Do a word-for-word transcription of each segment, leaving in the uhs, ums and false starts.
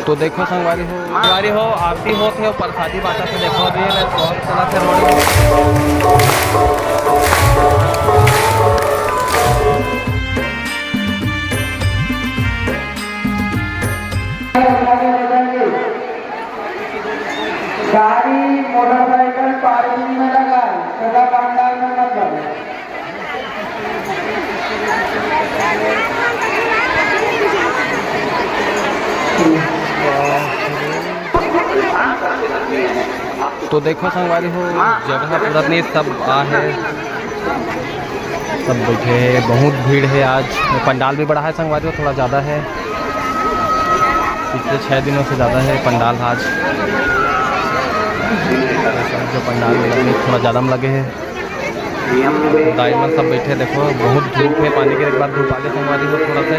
तो देखो संगवारी हो, संगवारी हो, आरती होत हे अउ प्रसादी बांटत हे। देखो अभी ये मैं कौन चला के रोड गाड़ी मोटरसाइकिल पार्किंग में लगा, सदा पंडाल में मत लगा। तो देखो संगवारी हो, जगह पूरा नहीं सब आ है, सब बैठे हैं, बहुत भीड़ है आज। पंडाल भी बड़ा है संगवारी हो, थोड़ा ज़्यादा है, पिछले छः दिनों से ज़्यादा है पंडाल आज। जो पंडाल में लगे, थोड़ा ज़्यादा में लगे हैं। दाई मन सब बैठे, देखो बहुत धूप है, पानी के एक बार धूप आ गया संगवारी हो थोड़ा सा।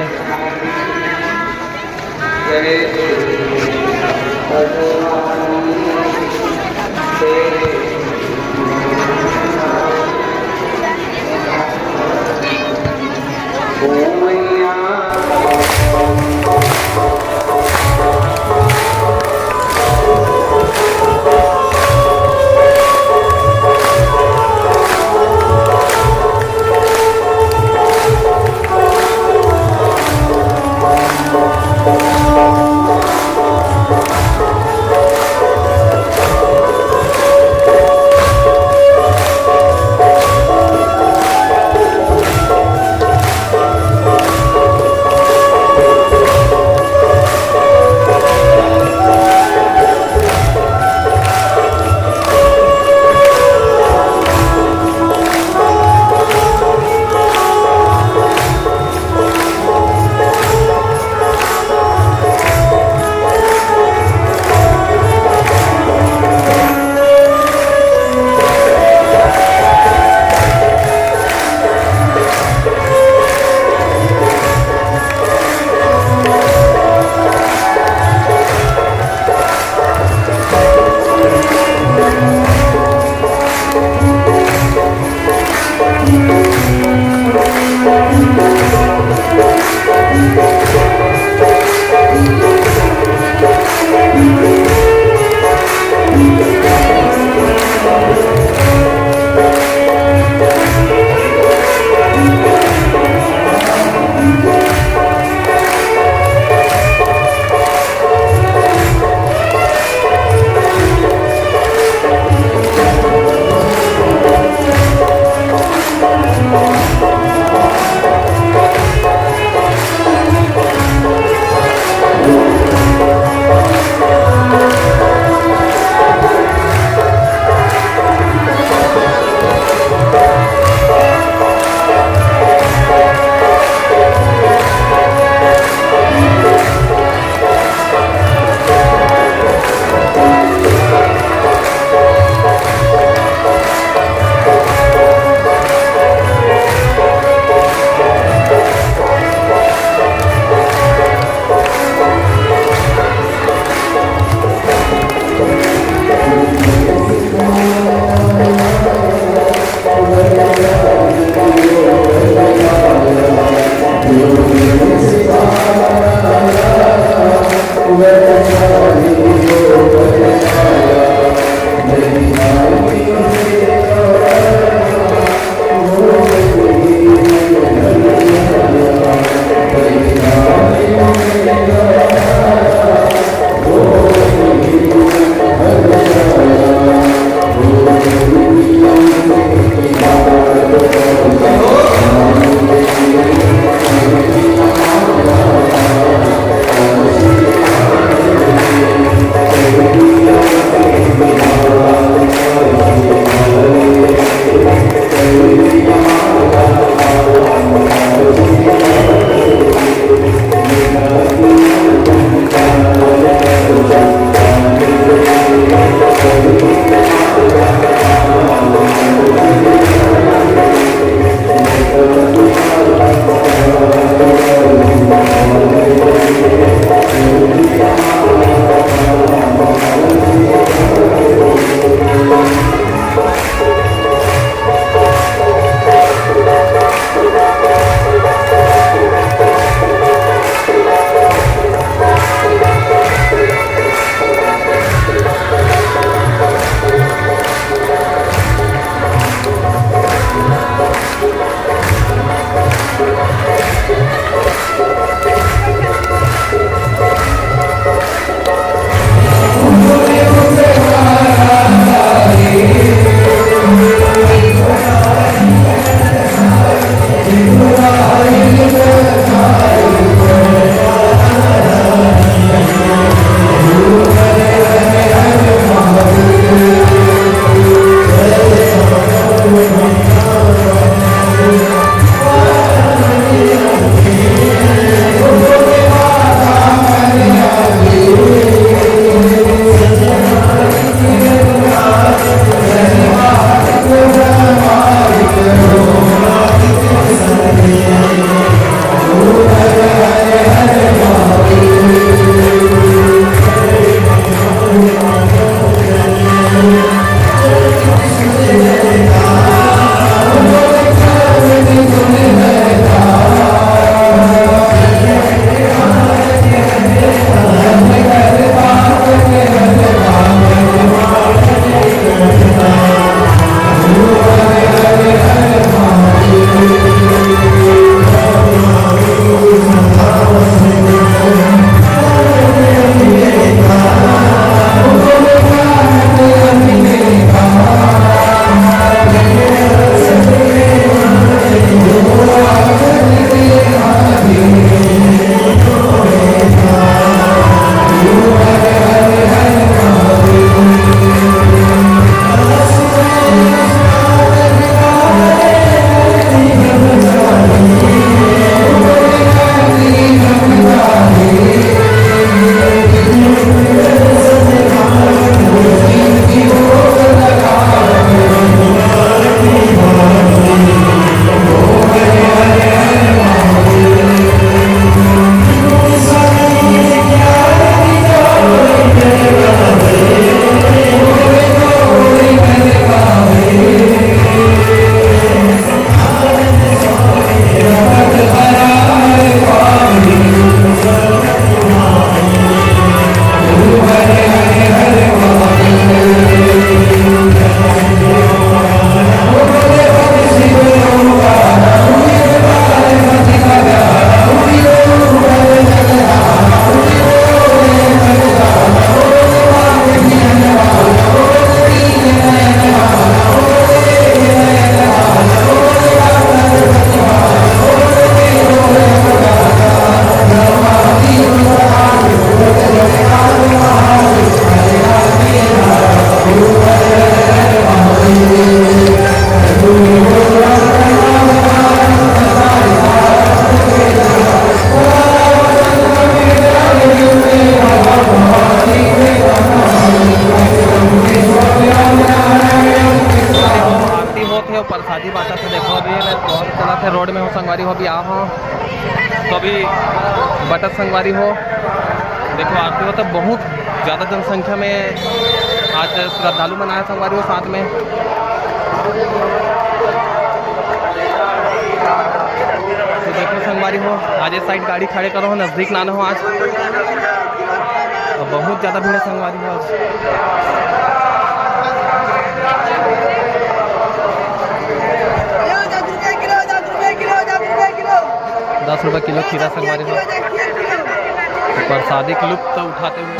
बटत संगवारी हो, देखो आरती होता, बहुत ज़्यादा जनसंख्या में आज श्रद्धालु मन आए संगवारी हो साथ में। तो देखो संगवारी हो, आज ये साइड गाड़ी खड़े करो हो, नज़दीक लाना हो आज। तो बहुत ज़्यादा भीड़ है संगवारी हो आज। दस रुपये किलो खीरा संगवारी हो। प्रसादी के लुत्फ उठाते हुए।